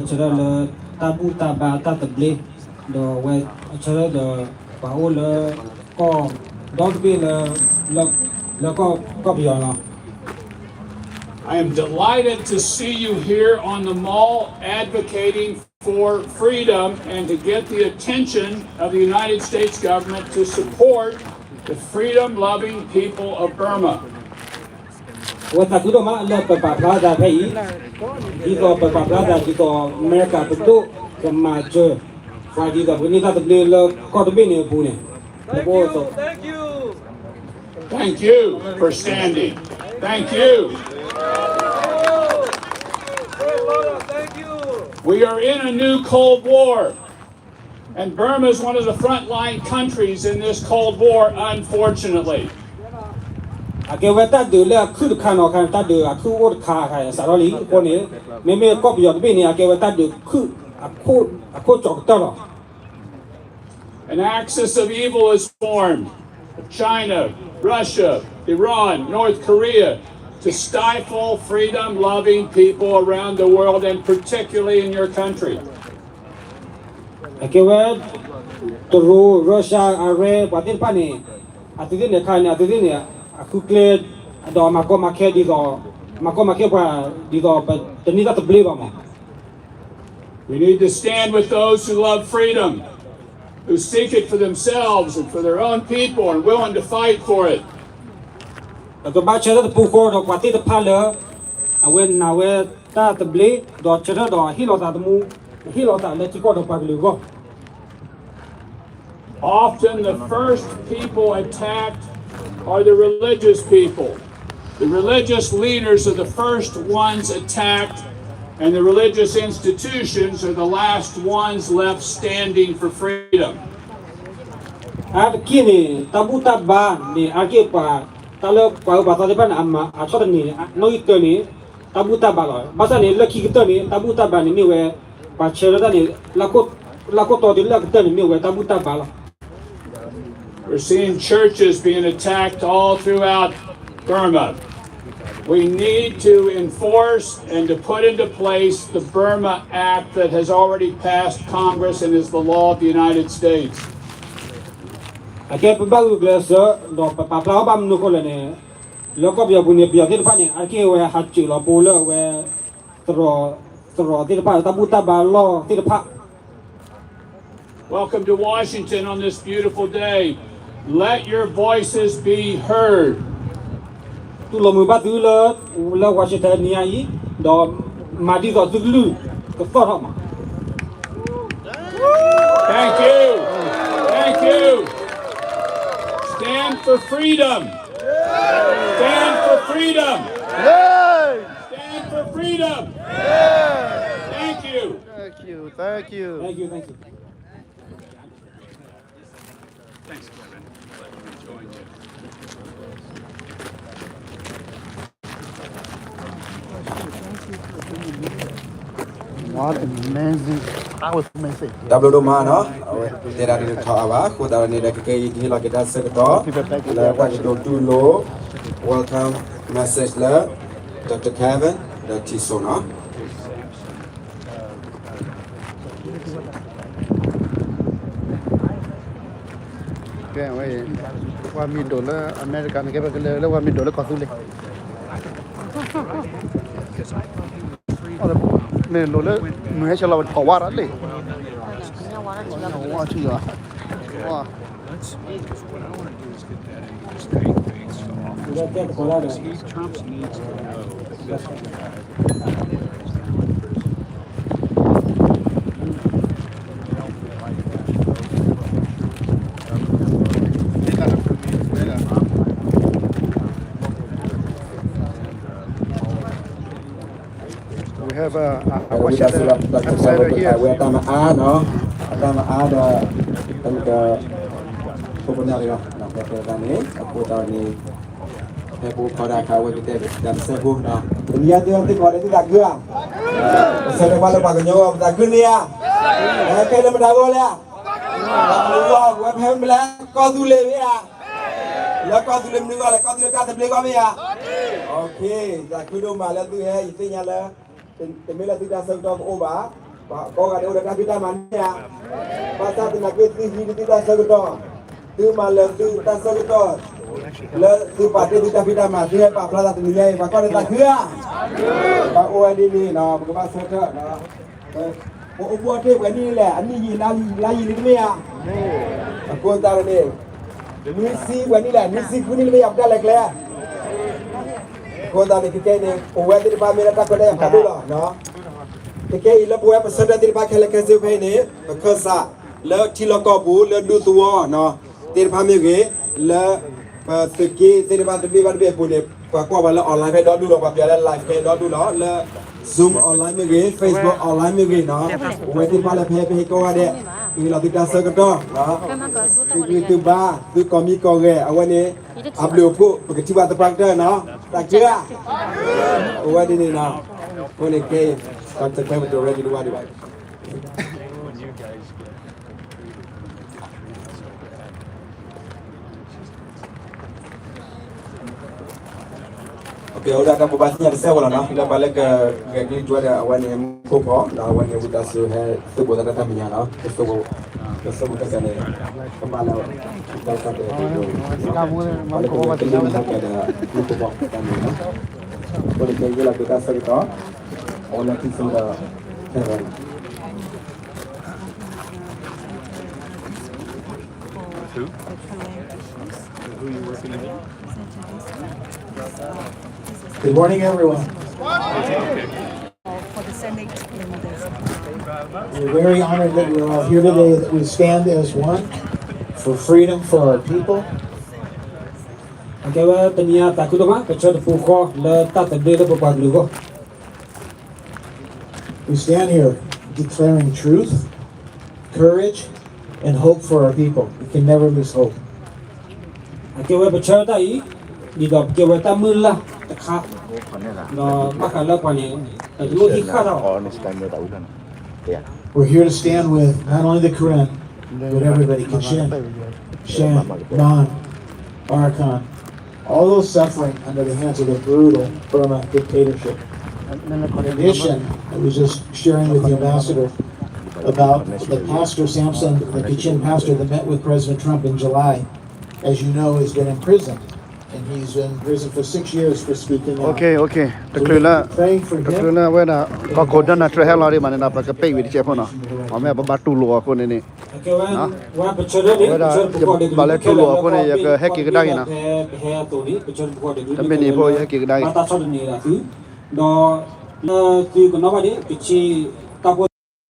အဝဲဆၢထၢၣ်လၢတၢ်ဘူၣ်တၢ်ဘါတၢ်သဘျ့, ဒီးအဝဲဆၢထၢၣ်ဒီး ပှၤအိၣ်လၢကီၢ်ဒီတဘ့ၣ်လၢ လၢကီၢ် ကီၢ်ပယီၤလီၤ. I am delighted to see you here on the mall advocating for freedom and to get the attention of the United States government to support the freedom-loving people of Burma. အဝဲသးခုဒိၣ်မးလၢပပာ်ဖျါသးဖဲအံၤ, ဒ်သိးပပာ်ဖျါသး ဒ်သိးအမဲရကၤပဒိၣ်ကမၤစၢၤ ပှၤဒ်သိးပကန့ၢ်တၢ်သဘျ့လၢကီၢ်တဘ့ၣ်န့ၣ်အပူၤန့ၣ်, Thank you for standing. Thank you. We are in a new Cold War, and Burma is one of the frontline countries in this Cold War, unfortunately. အကဲဝဲတၢ်ဒုးလၢအခုၣ်တခါနီၤခါန့ၣ် တၢ်ဒုးအခုၣ်အိၣ်တခါခါစးထီၣ်လံအဃိန့ၣ်, မ့မ့ၢ်ကီၢ်ပယီၤတဘ့ၣ်န့ၣ် အကဲဝဲတၢ်ဒုးခုၣ် အခိၣ်ကၠီၤကတၢၢ်လီၤ. An axis of evil is formed, China, Russia, Iran, North Korea, to stifle freedom-loving people around the world and particularly in your country. အကဲဝဲ တရူး, Russia, Iran ပှၤသ့ၣ်တဖၣ်န့ၣ်, အသုသ့ၣ်န့ၣ်ခါန့ၣ် အသုသ့ၣ်န့ၣ် အဃုကျဲ ဒီးမၤကီမၤခဲဒ်သိး, မၤကီမၤခဲပှၤဒ်သိး ပတန့ၢ်တၢ်သဘျ့ဘၣ်မး. We need to stand with those who love freedom, who seek it for themselves and for their own people and willing to fight for it. ပကဘၣ်ဆၢထၢၣ်တပူၤဃီဒီးပှၤသ့ၣ်တဖၣ်လၢ အဝဲနာ်ဝဲတၢ်သဘျ့, ဒီးဆၢထၢၣ်ဒီးဟ့ၣ်လီၤသးသမူ, ဟ့ၣ်လီၤသးလၢထံကီၢ်ဒီးပှၤကလုာ်အဂီၢ်. Often the first people attacked are the religious people. The religious leaders are the first ones attacked, and the religious institutions are the last ones left standing for freedom. အါတက့ၢ်န့ၣ် တၢ်ဘူၣ်တၢ်ဘါန့ၣ် အါတက့ၢ်ပှၤ, တၢ်လၢပှၤအုၣ်ပှၤသီသ့ၣ်တဖၣ်န့ၣ် အမၤအဆီတနံၤန့ၣ် နီၣ်ဂံၢ်တၢန့ၣ် တၢ်ဘူၣ်တၢ်ဘါလီၤ. ဘၣ်ဆၣ်န့ၣ် လၢခံကတၢၢ်န့ၣ် တၢ်ဘူၣ်တၢ်ဘါန့ၣ်မ့ၢ်ဝဲ ပှၤဆၢထၢၣ်တၢ်န့ၣ် လၢခိၣ်တီတုၤလၢအကတၢၢ်န့ၣ်မ့ၢ်ဝဲတၢ်ဘူၣ်တၢ်ဘါလီၤ. We're seeing churches being attacked all throughout Burma. We need to enforce and to put into place the Burma Act that has already passed Congress and is the law of the United States. အကဲပဘၣ်ဂုာ်ကျဲးစၢး ဒီးပပာ်ဖျါအီၤဘၣ်မနုၤအဃိလဲၣ်န့ၣ်, လၢကီၢ်ပယီၤပူၤန့ၣ် ပယီၤသ့ၣ်တဖၣ်န့ၣ် အါတက့ၢ်ဝဲဟးစၢၤလီၤပှၤလၢအဝဲ သရိာ်သ့ၣ်တဖၣ် တၢ်ဘူၣ်တၢ်ဘါလီၢ်သ့ၣ်တဖၣ်. Welcome to Washington on this beautiful day. Let your voices be heard. တူၢ်လိာ်မုာ်ဘၣ်သုလၢ လၢ Washington နံၤအံၤ, ဒီးမၤဒ်သိးသုကလုၢ်ကသီၣ်ထီၣ်မး. Thank you. Thank you. Stand for freedom. Stand for freedom. Stand for freedom. Thank you. Thank you. Thank you. Thank you. Thank you. What an amazing, that was amazing. တၢ်ဘျုးဒိၣ်မးနီၤ, အဝဲတဲဒၣ်ဒ်တထီအါဘၣ်, အဃိသတးန့ၣ်ဒီး ခဲကနံၣ်အံၤ ကဟ့ၣ်လီၤက့ၤတၢ်ဆၢကတီၢ် လၢတၢ်ကတိၤတူၢ်လိာ် welcome message လၢ Doctor Kevin ဒီး ထံၣ်စိနီၤ. ကဲဝဲ, ပှၤမံၤဒိၣ်လၢအမဲရကၤန့ၣ် ကဲပကလဲၤလၢပှၤမံၤဒိၣ်လၢကီၢ်သူလ့ၤ, မ့ၢ်လိၣ်လၢ မုၢ်ဟဲဆဲးလီၤ ပထီၣ်ဝါဒီးလံ, ဝါထံၣ်ယီၤ, ဝါ We have a, a, a ဝဲတၢ်မအါနီၤ, အတၢ်မအါဒီး တမက ခိၣ်ပနၢ်တဂၤ ပှၤတဲတၢ်န့ၣ် အဃိသတးန့ၣ် ဖဲပအိၣ်ခိးတၢ်အခါ အဝဲကတဲတၢ်တစဲးဖိနီၤ, ပမ့ၢ်ယါသုသ့ၣ်ကီးဒီးသုသးခုဧါ, ပဆၢထၢၣ်ပှၤလၢပှၤကညီအဂီၢ် ပသးခုန့ၣ်ဧါ, ကဲလၢမတၤဂီၢ်လဲၣ်, ပှၤကလုာ်အဂီၢ် ပဝဲဖဲမ့ၢ်လၢကီၢ်သူလ့ၤမ့ၢ်ဧါ, လၢကီၢ်သူလ့ၤမနုၤဂီၢ်လဲၣ်, ကီၢ်သူလ့ၤတၢ်သဘျ့ဂီၢ်မ့ၢ်ဧါ, သးခုဒိၣ်မးလၢသုဟဲ ယသ့ၣ်ညါလၢ တမ့ၢ်လၢသုတၢ်ဆၢကတီၢ်ကအိၣ်ဘၣ်, ကိးဂၤဒဲးအိၣ်ဒီးတၢ်ဖံးတၢ်မၤန့ၣ်ဧါ, ဘၣ်ဆၣ်သနာ်က့သုဟံးန့ၢ်သုတၢ်ဆၢကတီၢ်, သုမၤလၢၤသုတၢ်ဆၢကတီၢ်, လၢသုပာ်တ့ၢ်သုတၢ်ဖံးတၢ်မၤ သုဟဲပာ်ဖျါသးတနံၤညါအံၤ ပှၤကွၢ်ဒီးသးခုဧါ, ပှၤအိၣ်ဝဲဒ်န့ၣ်နီၤ ပကဘၣ်ဆၢထၢၣ် ပအိၣ်ဘှီၣ်တ့ၢ်ပှဲၤနံၣ်လဲၣ်, အနံၣ်ယံာ်လါယံာ်လံတမ့ၢ်ဧါ, အဃိသတးန့ၣ် နွံဆံပှဲၤနံၣ်လဲၣ်, နွံဆံဃုနံၣ်တမ့ၢ်ဧါ ပတၢ်လဲၤကျဲ, အဃိသတးန့ၣ် ခဲကနံၣ်အံၤန့ၣ် ပဝဲသ့ၣ်တဖၣ်မ့ၢ်ဒၣ်တၢ်ခွဲးတၢ်ယာ်ဖးဒိၣ်လီၤ. ခဲကနံၣ်အံၤလၢပဝဲပဆၢထၢၣ်သ့ၣ်တဖၣ်ခဲလၢာ်ခဲဆ့ဖဲအံၤန့ၣ် ပခၢၣ်စးလၢထံလီၢ်ကီၢ်ပူၤ လၢဒူသဝီသ့ၣ်တဖၣ်မ့ၢ်ဂ့ၤ, လၢပသုးက့သ့ၣ်တဖၣ်တဘ့ၣ်ဘၣ်တဘ့ၣ်အပူၤန့ၣ် ပှၤကွၢ်ပှၤလၢ online ဖဲဒီဒူၣ်လီၤ, ပှၤပျးလၢ live ဖဲဒီဒူၣ်လီၤ, လၢ Zoom online မ့ၢ်ဂ့ၤ, Facebook online မ့ၢ်ဂ့ၤနီၤ, ပဝဲသ့ၣ်တဖၣ်လၢဖဲ ဖဲဟဲကိးဂၤဒဲး ပဟ့ၣ်လီၤသုတၢ်ဆၢကတီၢ် သုဂံၢ်သုဘါ သုကိးမံၤကိးဂဲၤ အဝဲန့ၣ် အဘျုးအဖှိၣ် ပကထံၣ်ဘၣ်သပှၢ်ကတၢၢ်နီၤ, တၢ်ကၢဧါ, အဝဲဒ်န့ၣ်နီၤ, အဃိန့ၣ်ခဲအံၤ တၢ်တခွဲးပတရၢဒ်တဝါဒံးဘၣ်. Okay, အိၣ်ဒၣ်တၢ်ဘိးဘၣ်သ့ၣ်ညါတစဲးဖိလီၤနီၤ, လၢပှၤလၢကဂဲၤကလံၤကၠီဒီး အဝဲန့ၣ်မူခိၣ်ဖီ ဒီးအဝဲန့ၣ်ဝံသးစူၤဟဲသုးဘူးသးတၢ်တၢ်မဲာ်ညါနီၤ, ကသုးဘူးကစၢ်န့ၣ် ကဘၣ်လၢ တၢ်ကတၢၢ် ပှၤလၢကဂဲၤကလံၤကၠီဒီး မူခိၣ်ဖီတၢ်မဲာ်ညါ, အဃိန့ၣ် ကယဲၢ်လီၤက့ၤတၢ်ဆၢကတီၢ် အဝဲလၢထံဆိဒီး Who? Who you working with? Good morning, everyone. We're very honored that we're all here today, that we stand as one for freedom for our people. အကဲဝဲတနံၤအံၤ သးခုဒိၣ်မး ပဆၢတပူၤဃီလၢတၢ်သဘျ့လၢပပှၤကလုာ်အဂီၢ်. We stand here declaring truth, courage, and hope for our people. We can never lose hope. အကဲဝဲပဆၢတၢ်အံၤ ဒ်သိးပကဲဝဲတၢ်မုၢ်လၢ်တခါ, ဒီးဘၣ်ဃးလၢပှၤန့ၣ် တလိၣ်ဟံးဃာ်ထီၣ် We're here to stand with not only the Karen, but everybody, Kachin, Shan, Mon, Arakan, all those suffering under the hands of the brutal Burma dictatorship. In addition, I was just sharing with the ambassador about the pastor, Samson, the Kachin pastor that met with President Trump in July, as you know, has been in prison. And he's been in prison for six years for speaking out. Okay, okay. တချုးလၢ တချုးလၢဝဲဒၣ် ကီၢ်ခိၣ် Donald Trump ဟဲလီၤဒံးမးန့ၣ်ဒီး ပကပ့ၢ်ဝံၤတကဲးဖိနီၤ, အမ့ၢ်ပဘၣ်တူၢ်လိာ်အဃိန့ၣ်န့ၣ် အဝဲဒၣ် ယဘၣ်လဲၤတူၢ်လိာ်အဃိန့ၣ် ယကဟဲက့ၤကဒါက့ၤနီၤ, တမ့ၢ်န့ၣ်ဖိ ယဟဲက့ၤကဒါက့ၤ ဒီးလၢသုကနီၣ်ဘၣ်န့ၣ် ကဆ့